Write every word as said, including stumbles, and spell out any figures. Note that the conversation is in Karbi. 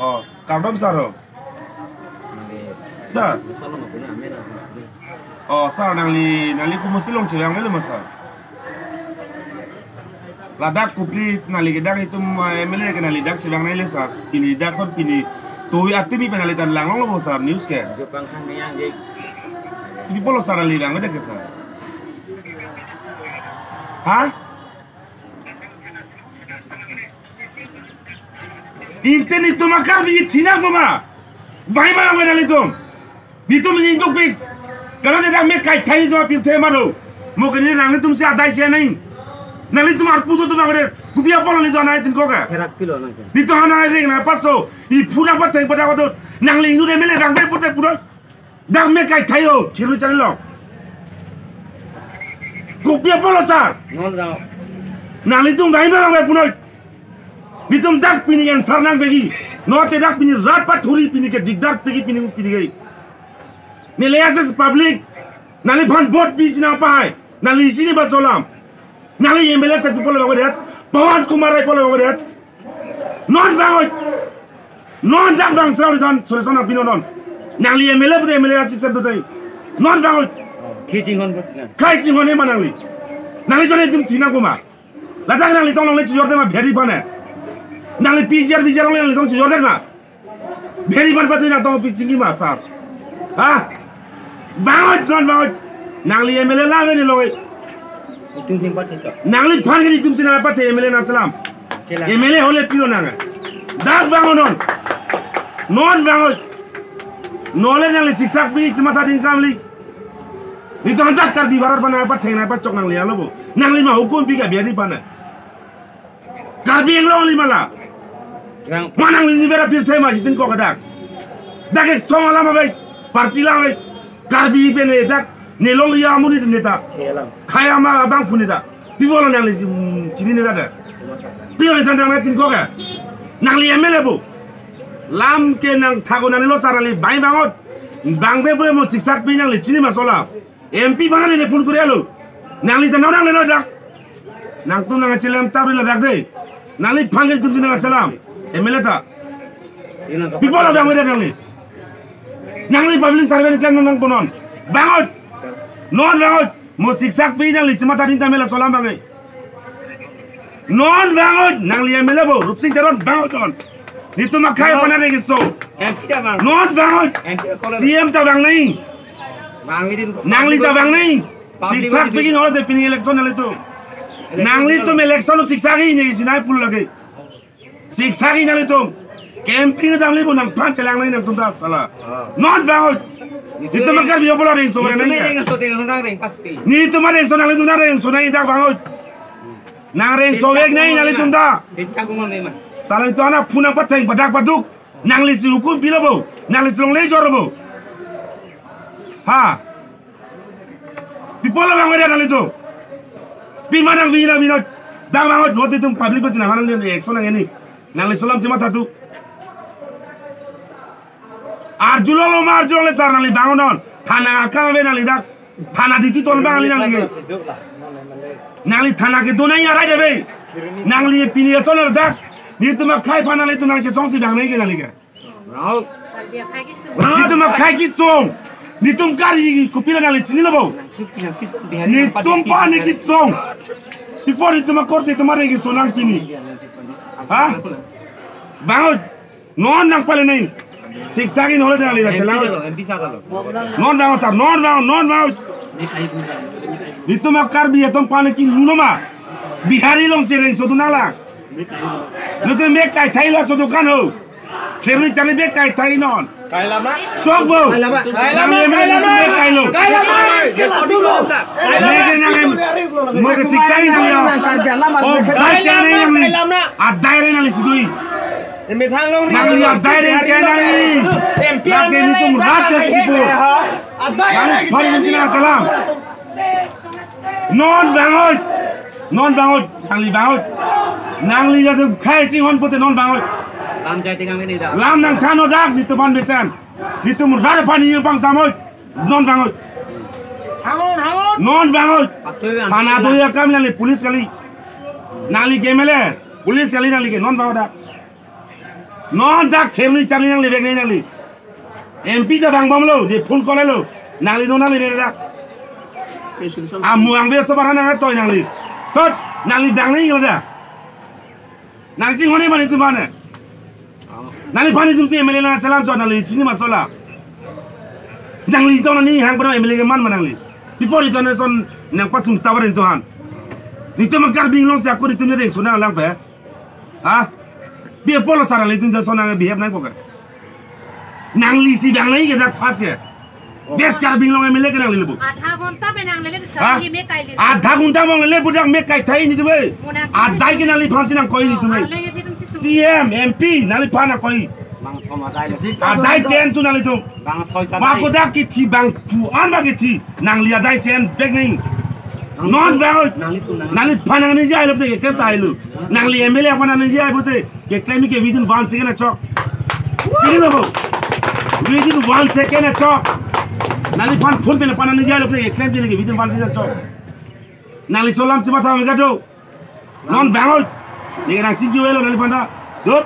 Oh, kardom sir ho. Sir. Sir lo ma puni amen a. Oh, sir, nangli, nangli komatsi along chevang avelo ma, sir? Ladak Kopili nangli ke dak itum, eh, M L A ke nangli dak chevang nangji le, sir. Pini dak son pini tovi atumi pen nangli ta langlonglo bo, sir, news ke. Jo pangkhang niyang je. Pini pulo, sir, nangli vangvedet ke, sir? Ha? Inte netum a-Karbi thinang ma? Vangve ma nanglitum? Netum ningdukpik. Karena dia mek kaithai netum apirthe ma do. Mo ke ne nanglitumsi adai si nang. Nanglitum arpu do tum vangvedet. Kopi apotlo netum anai tin ko ka? Therak pilo nang ke. Netum anai reng nangpaso. Iphu nangpatheng pada pada. Nangli nu M L A vangve pute pura. Dak mek kaithai ho, chirmi chari lo. Kopi apotlo sir? Non dao. Nanglitum vangve ma vangve punoi. Netum dak pini answer nangvekji. Non te dak pini rat pathuri pini ke dikdar pekji pini pini ke. Neli as a public. Nangliphan vote pisi nangpahai. Nangli chini ba cholam. Nangli M L A sir pi pulo vangvedet. Pawan Kumar Rai pulo vangvedet. Non vangoi. Non dak vang srau di don solution nangpinon non. Nangli M L A pute M L A assistant pute. Non vangoi. Khei chinghon pute. Khei chinghon ma nangli. Nangli jone jim thinang ko ma. Ladak nanglitum longle chijordet ma bihari aphan ne. Nangli P G R V G R longle nanglitum chijordet ma. Bihari aphan patu nangtum pi chingki ma sir. Ha? Vangoi, non vangoi. Nangli M L A la veni longe. Itum sing pat chok. Nangliphan ke itum sina pat M L A nangchelam. Chela. M L A hole pilo nang. Dak vangoi non. Non vangoi. Non le nangli siksak pi chimatha ding kamli. Netum dak Karbi barat aphan nangpatheng nangpachok nangli alo bo. Nangli ma hukum pi ke bihari aphan ne. Karbi Anglong li ma la. Yang ma nangli ni vera pirthe ma chitin ko kadak. Dak ek song alam ave, party alam ave. Karbi pen ne dak, ne longri amonit ne ta. Khei alam. Khei ama abang puni ta. Pi pulo nangli si, mm, chini ne ta da. Pi pulo nangli than nangtin ko ka. Nangli M L A bo. Lam ke nangthak-o nanglilo sir nangli vang vangot. Vangve pu mo siksak pi nangli chini ma cholam. M P aphan neli phone kori alo. Nangli ta nang nangle non dak. Nangtum nangchelam ta ri ladak de. Nangliphan ke itum si nangchelam. M L A ta. Pi pulo vangvedet nangli. Nangli public servant klemnon nangpo non. Vangot. Non vangot. Mo siksak pi nangli chimatha ding ta M L A cholam vange. Non vangot, nangli M L A bo, Rupsing Teron vangot non. Netum akhei aphan areng keso. M P ta vang. Non vangot. M P ta kolom. C M ta vang nai. Vang idin. Nangli ta vang nai. Public siksak pi ke non te pini election nanglitum. Election nanglitum election siksak ke ne sinai pulo lake. Siksak ke nanglitum. Campaign damli bo nangphan chelang nai nangtum ta sala. Ah. Non vangot. Netum akar biyo pulo rengso nai. Netum rengso te nang reng pas pi. Netum rengso nanglitum nangrengso nai dak vangot. Nangrengso vek nai nanglitum ta. Kecha kumon nai ma. Sala netum ana phun nangpatheng padak paduk. Nanglisi hukum pilo bo. Nanglisi longle jor bo. Ha. Pi pulo vangvedet nanglitum. Pi ma nangvina vina. Dak vangot non te itum public pachinang nang action nang ini. Nangli cholam chimatha tu. Arjulonglo ma arjulongle sir nangli vangot non. Thana akam ave nangli dak. Thana duty ton bang nangli nangli ke. Nangli thana kedo nangji arai de ave. Nangli pini ya chon dak. Netum akhei aphan nanglitum nangchesongsi vang nai ke nangli ke. Netum akhei kesung. Netum Karbi kopilo nangli chinilo bo. Netum aphan ne kesung. Pi pulo netum akorte atum areng keso nang pini. Ha? Vangot. Non nangpale nai. Siksak ke non le nangli ta chelang. M P sir lo. Non vangot sir, non vangot, non vangot. Netum a Karbi atum aphan ne kilu no ma. Bihari alongsi rengso dun nanglang. Netum mek kaithai lo chodo kan ho. Cherni charni mek kaithai non. Kailam na? Chok bo. Kailam na? Kailam na? Nangli mek kailo. Kailam na? Kailam na? Mek nang em. Mo ke siksak ke nang ya. Oh, baca nang em. Adai re nangli sidui. Methang longri. Nangli adai reng chenang ni. M P lake netum rat ke sipu. Nangli phari netum chenang salam. Non vangot. Non vangot. Nangli vangot. Nangli ya tu khai chinghon pute non vangot. Lam jai tingang ini dah. Lam nangthan non dak netum aphan besen. Netum rat aphan ni pangsamot. Non vangot. Hangon, hangon. Non vangot. Patui vangot. Thana do ya kam nangli police kali. Nangli ke M L A. Police kali nangli ke non vangot dak. Non dak themni charli nanglivek nangli. M P ta vangbomlo, de phone call lo. Nangli non nangli ne dak. Amu angve so barha nang atoi nangli. Tot, nangli vang nangji la da. Nangchinghon ne mane itum mane. Nangliphan itum si M L A nangselam chot nangli chini ma sola. Nangli to nangning hang pada M L A keman ma nangli. Pi apot itum ason nangpasung tabar itum han. Netum Karbi Anglong si ako netum ne reng sunang lang pe. Ha? Pi apotlo sar nangli itum ason nang behave nangpo ke. Nangli si vang nangji ke dak pas ke. West Karbi Anglong M L A ke nangli le bu. Adha ghonta pen nanglele Ha? Sari me kaili. Adha ghonta vang le bu dak me kai thai netum e. Mona Adai ke nangliphan si nangkoi netum e. Arleng e thedung si su. C M, M P, nangliphan nangkoi. Bang thom adai le. Adai chen tu nanglitum. Bang thoi sa. Ba ko dak kithi bang pu an ba kithi. Nangli adai chen bek ning. Non vang oi. Nanglitum nang. Nangliphan nangniji ai lo te keklem tahai lo. Nangli M L A aphan nangniji ai pote keklem ke within one second achok. Chini lo bo. Within one second achok. Nangliphan phone pen aphan nangniji ai lo te keklem ke within one second achok. Nangli solam chima tha mega do. Non vang oi. Ne nangchingki oi lo nangliphan ta. Dot.